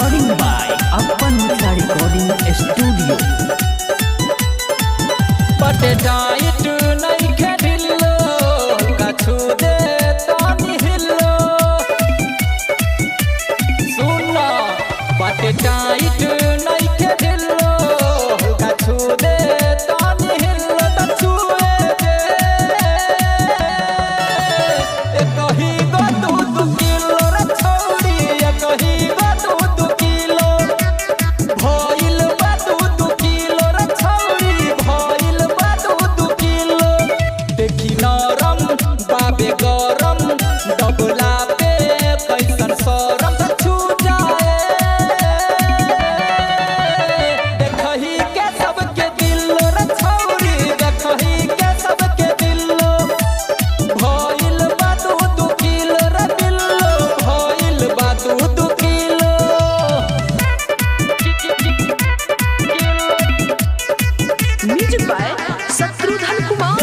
Recording by Appan Mithla Recording Studio. पट tight नइखे ढिल्लो, कछु दे तानी हिल्लो। सुन, पट टाइट नइखे ढिल्लो, कछु दे तानी हिल्लो, त छुए दे। एकही गो 2-2 किलो रे छौरी, एकही गो 2-2 किलो। भइल बा 2-2 किलो रे छौरी, भइल बा 2-2 किलो। देखी नरम बाबे गरम, दबला पे कैसन शरम त छू जाए। देखही के सबके दिल रे छौरी, देखही के सबके दिल। भइल बा 2-2 किलो रे बिल्लो, भइल बा 2-2 kilo. Music by Shatrughan Kumar.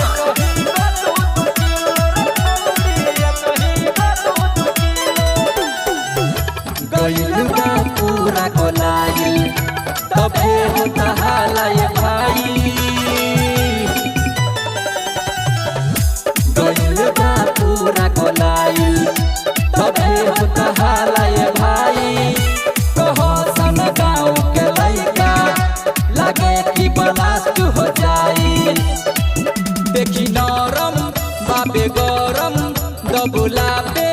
गइल बा पूरा गोलाइल, तभे होता हाला ये भाई। गइल बा पूरा गोलाइल, तभे होता हाला ये भाई। कहो सन गाँव के लइका, लागे कि ब्लास्ट हो जाई। देखी नरम बाबे गरम, दबुला पे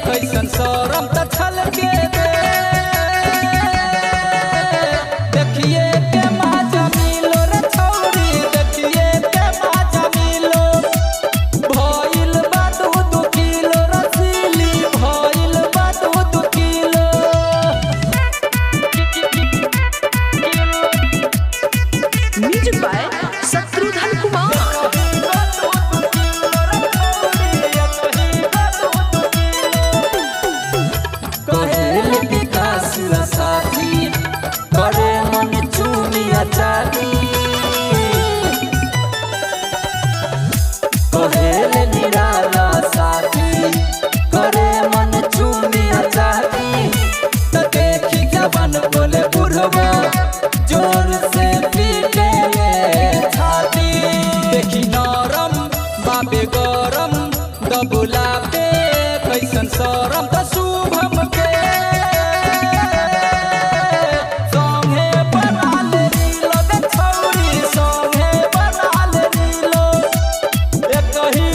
कैसन शरम त छलके दे। देखिए के माजा मिलो रे छौरी, देखिए के माजा मिलो। भइल बा 2-2 किलो रसीली, भइल बा 2-2 kilo. Music by Shatrughan Kumar. कहेल विकास साथी, करे मन चूमिया चाटी। कहेल निराला साथी, करे मन चूमिया चाटी। त देखी जवान बोले बुढ़वा, जोर से पीटे ले छाती। देखी नरम बाबे गरम, दबुला पे कैसन शरम त शुभम के संगे बना ले नीलो रे छौरी, संगे बना ले नीलो। एकही